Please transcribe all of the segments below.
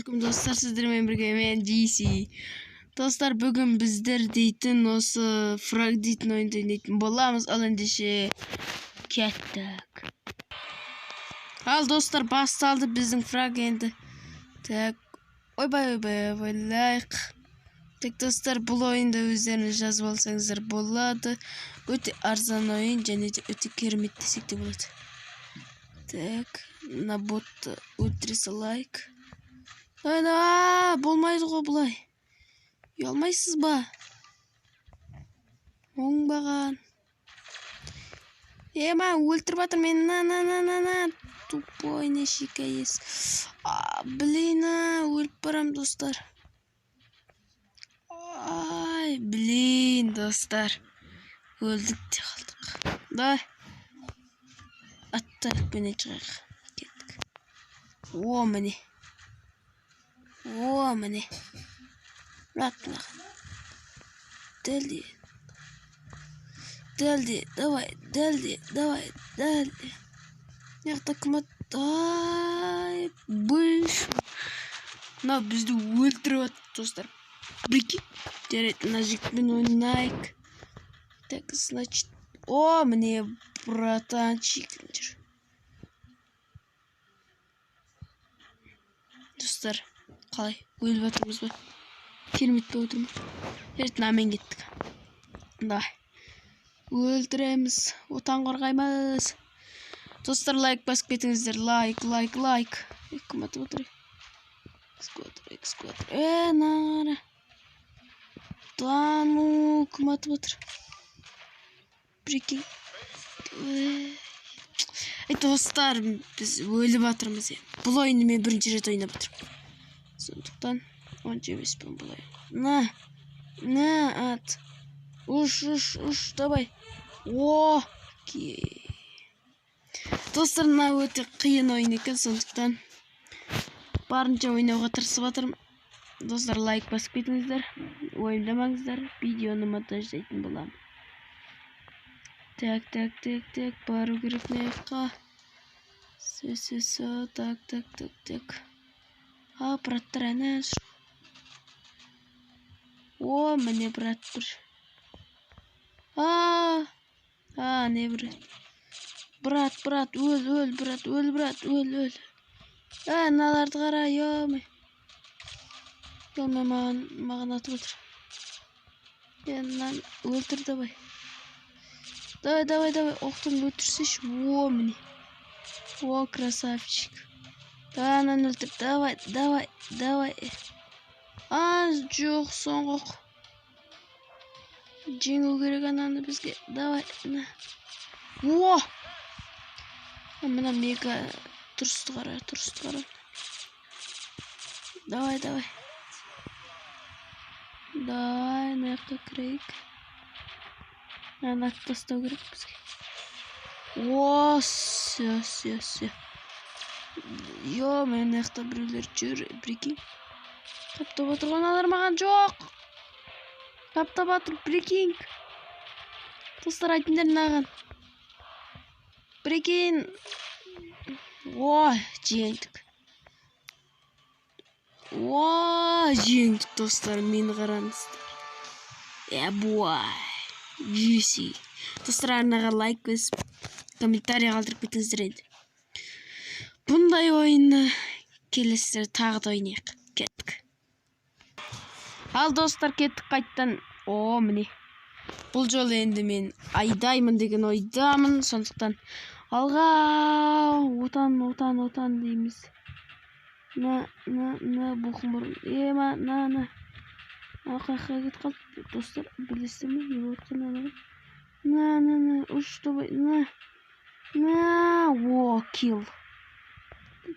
Ассалаумағалейкум, достар! Сіздермен бірге мен, GC. Достар, бүгін біздер дейтін осы фраг дейтін ойынды ойнайтын боламыз. Ал ендеше кеттік. Ал, достар, басталды біздің фраг енді. Так, ойбай, ойбай, ойлайық. Так, достар, бұл ойынды өздеріңіз жазып алсаңыздар болады. Өте арзан ойын және де өте керемет десек те болады. Так, мына ботты өлтіре салайық. Давай, давай, болмайды ғой бұлай. Ұялмайсыз ба? Оңбаған. Е, маған өлтіріп жатыр мені. На, на, на, на, на. Тупой нешикаес. А, блин, а, өліп барам, достар. Ай, блин, достар. Өлдік те қалдық. Давай. Аттайықпенен шығайық. Кеттік. О, міне. О, міне. Брат, мынаған. Дәлде. Дәлде, давай, дәлде, давай, дәлде. Мына жақта кім? Ай, бұш. Мынау бізді өлтіріп жатыр, достар. Прикинь. Жарайды, мына жігітпен ойнайық. Так, значит, о, міне братанчик жүр. Достар, қалай? Өліп жатырмыз ба? Керемет болып отыр ма? Жарайды, мынамен кеттік. Давай. Өлтіреміз, отан қорғаймыз. Достар, лайк басып кетіңіздер. Лайк, лайк, лайк. Кім атып отыр? Скватер, скватер. Е, мына қара. Да ну, кім атып отыр? Прикинь. Ей, достар, біз өліп жатырмыз. Бұл ойынды мен бірінші рет ойнап жатырмын. Сондықтан онша емеспін бұл ойынға. На, на, ат. Ұш, ұш, ұш, давай. О, достар, мына өте қиын ойын екен, сондықтан барынша ойнауға тырысып жатырмын. Достар, лайк басып кетіңіздер, уайымдамаңыздар, видеоны монтаждайтын боламын. Так, так, так, так, бару керек мына жаққа. Все, все, все, так, так, так, так. А, браттар әне жүр. О, міне брат тұр. А, а, не брат? Брат, брат, өл, өл, брат, өл, брат, өл, өл. А, мыналарды қара, ё. Ё, маған атып отыр. Е, мынаны өлтір, давай. Давай, давай, давай, оқтан өлтірсейші. О, міне. О, красавчик. Давай, ананы өлтір. Давай, давай, давай. А, жоқ, соңғы оқ. Жеңу керек ананы бізге. Давай, на. О! Мына мега тұрысты қара, тұрысты қара. Давай, давай. Давай, мына жаққа кірейік. Мынаны атып тастау керек бізге. О, все, все, все. Ё, мына жақта біреулер жүр, прикинь. Қаптап отыр ғой мыналар маған, жоқ. Қаптап жатыр, прикинь. Достар, айтыңдар мынаған. Прикинь. О, жеңдік. О, жеңдік, достар, мені қараңыздар. Е, бой. Juicy. Достар, арнаға лайк басып, комментарий қалдырып кетіңіздер енді. Бұндай ойынды келесі тағы да ойнайық. Кеттік. Ал, достар, кеттік қайттан. О, міне. Бұл жолы енді мен айдаймын деген ойдамын. Сондықтан алға, отан, отан, отан дейміз. На, на, на, боқым. Е, ма, на, на. Қаяққа кетіп қалды, достар, білесіздер ме, не болып жатқанын анаған? На, на, на, ұш, давай, на. На, о, килл.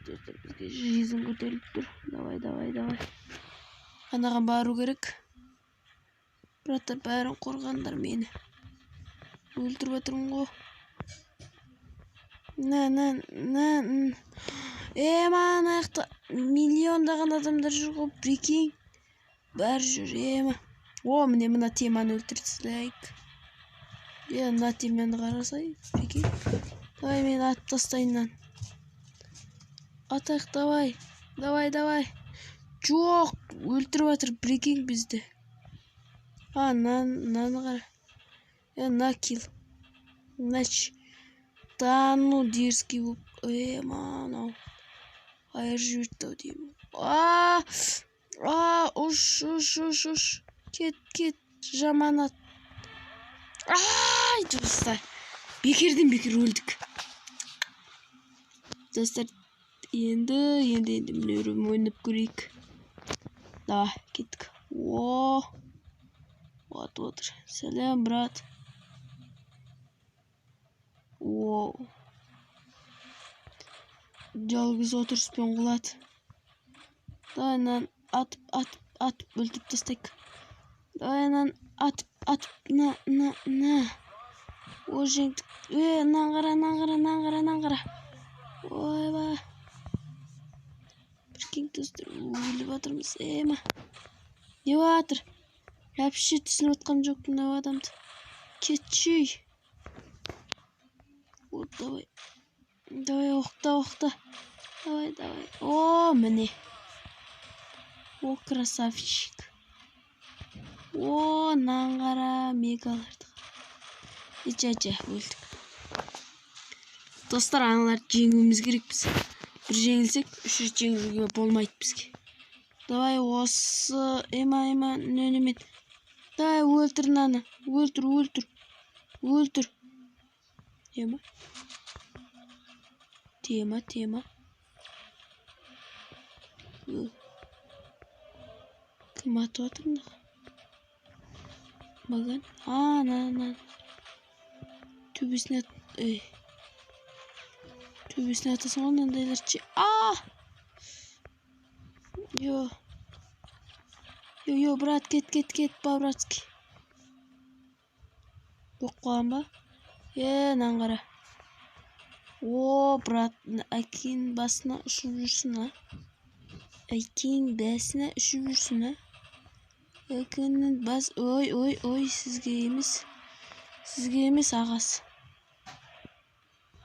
Достар, бізге жизнь көтеріліп тұр. Давай, давай, давай. Анаған бару керек. Браттар, бәрін қорғаңдар мені. Өлтіріп жатырмын ғой. На, на, на. Е, ана жақта миллиондаған адамдар жүр ғой, прикинь. Бәрі жүр, ема. О, міне, мына теманы өлтіріп тастайық. Е, мына теманы қарасай, прикинь. Давай, мен атып тастайын мынаны. Атайық, давай. Давай, давай. Жоқ, өлтіріп жатыр, прикинь, бізді. А, мынаны қара. Е, на килл. Нач. Да ну, дерзкий болып. Е, мынау. Айырып жіберді ау деймін. А, а, ұш, ұш, ұш, ұш. Кет, кет, жаман ат. Ай, достар. Бекерден бекер өлдік. Достар, енді міне ойнап көрейік. Давай, кеттік. О, атып отыр. Сәлем, брат. О, жалғыз отырыспен құлады. Давай, мынаны атып, атып, атып өлтіріп тастайық. Давай, мынаны атып, атып, на, на, на. О, жеңдік. Е, мынаны қара, мынаны қара, мынаны қара, мынаны қара. Ойбай. Прикинь, достар, өліп жатырмыз. Ема. Не жатыр? Вообще түсініп жатқан жоқпын мынау адамды. Кетші. Вот, давай. Давай, оқта, оқта. Давай, давай. О, міне. О, красавчик. О, мынаны қара, мегаларды қара. Жа, жа, өлдік. Достар, аналарды жеңуіміз керек біз. Бір жеңілсек, үш рет жеңілуге болмайды бізге. Давай, осы, ема, ема, нөнімен. Давай, өлтір мынаны. Өлтір, өлтір. Өлтір. Ема. Тема, тема. Кім атып жатыр мына? Маған? А, на, на. Төбесіне, ей. Төбесіне атасың ғой мынандайларды ше. А! Йо. Йо, йо, брат, кет, кет, кет, по-братски. Болып қалған ба? Е, мынаны қара. О, брат, әкең басына ұшып жүрсін, а? Әкең басына ұшып жүрсін, а? Әкеңнің бас... Ой, ой, ой, сізге емес. Сізге емес, ағасы.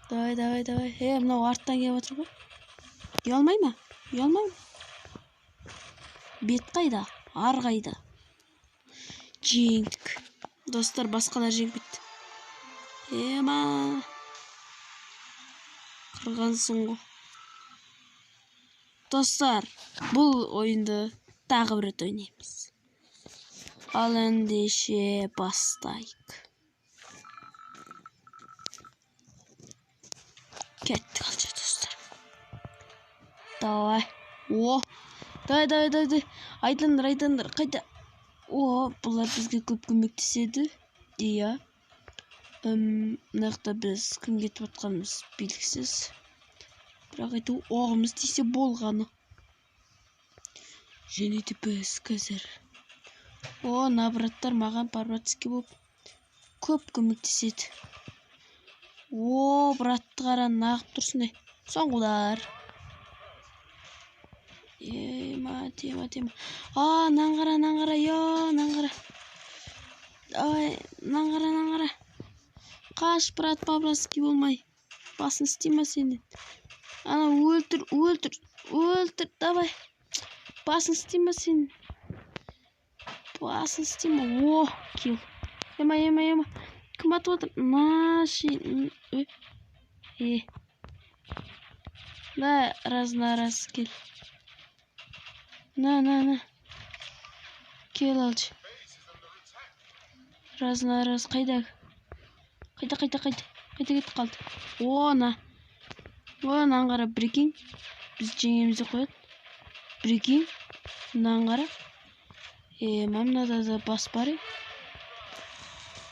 Давай, давай, давай. Е, мынау арттан келіп отыр ғой. Ұялмай ма? Ұялмай ма? Бет қайда? Ар қайда? Жеңдік. Достар, басқалар жеңіп кетті. Ема. Қырғансың ғой. Достар, бұл ойынды тағы бір рет ойнаймыз. Ал ендеше бастайық. Кеттік алшы, достар. Давай. О, давай, давай, давай, давай. Айдаңдар, айдаңдар, қайда? О, бұлар бізге көп көмектеседі. Иә. Мына жақта біз кім кетіп жатқанымыз белгісіз. Бірақ әйтеуір оғымыз тисе болғаны. Және де біз қазір. О, мына браттар маған по-братски болып көп көмектеседі. О, братты қара, нағып тұрсын, ей. Соңғы удар. Ема, тема, тема. А, мынаны қара, мынаны қара, йо, мынаны қара. Давай, мынаны қара, мынаны қара. Қаш, брат, по-братски болмай. Басын істей ма сенен? Ана, өлтір, өлтір, өлтір, давай. Басын істей ма сенен? Басын істей ма? О, килл. Ема, ема, ема. Кім атып отыр? Наши. Е. На, раз на раз кел. На, на, на. Кел алшы. Раз на раз қайда? Қайда, қайда, қайда? Қайда кетіп қалды? О, на. О, мынаны қара, прикинь. Біз жеңеміз деп қояды. Прикинь. Мынаны қара. Е, мынада да бас бар, е.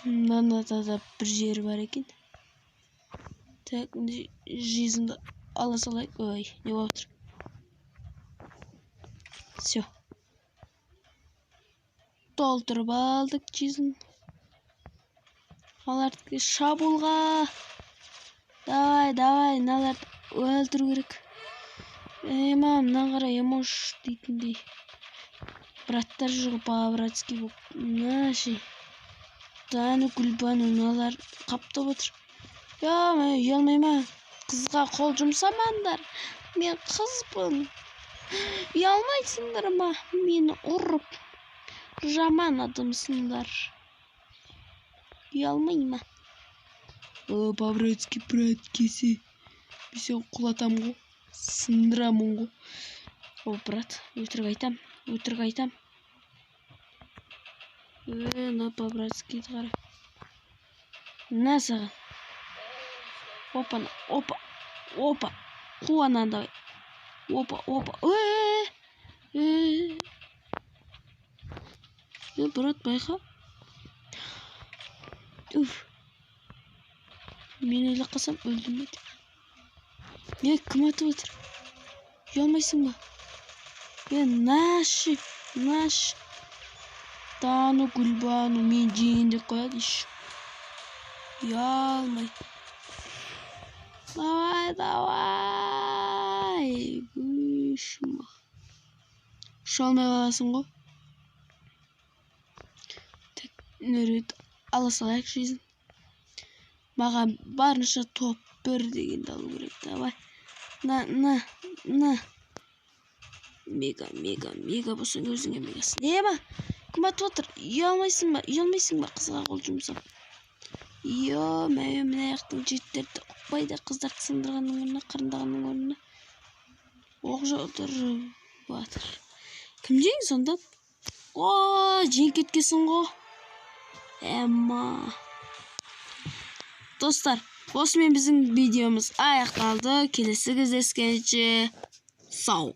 Мынада да бір жері бар екен. Так, жизньді ала салайық. Ой, не болып отыр? Все. Толтырып алдық жизнь. Аларды шабуылға. Давай, давай, мыналарды өлтіру керек. Ема, мынаны қара, емош дейтіндей. Браттар жүр ғой, по-братски болып. Мына ше. Дану Гүлбану, мыналар қаптап отыр. Я, ұялмай ма? Қызға қол жұмсамаңдар. Мен қызбын. Ұялмайсыңдар ма мені ұрып? Жаман адамсыңдар. Ұялмай ма? О, по-братски, брат, кесе. Мен сені құлатамын ғой. Сындырамын ғой. О, брат, өтірік айтам, өтірік айтам. Е, мына по-братскийді қара. На саған. Опа, опа, опа. Қу ананы, давай. Опа, опа. Е, е, е, брат, байқа. Уф. Мен ойлап қалсам, өлдім бе деп. Е, кім атып отыр? Ұялмайсың ба? Е, наши, наш. Дану, Гүлбану, мен жейін деп қояды еще. Ұялмай. Давай, давай. Ұшма. Ұша алмай қаласың ғой. Так, нөрет ала салайық жизнь. Маған барынша топ бір дегенді алу керек. Давай. На, на, на. Мега, мега, мега болсаң, өзіңе мегасың. Не ба? Кім атып отыр? Ұялмайсың ба? Ұялмайсың ба қызға қол жұмсап? Ё, мә, мына жақтың жігіттерді ұқпайды, қыздарды сындырғанның орнына, қырындағанның орнына оқ жаудырып жатыр. Кім жеңді сонда? О, жеңіп кеткенсің ғой. Эмма. Достар, осымен біздің видеомыз аяқталды. Келесі кездескенше сау.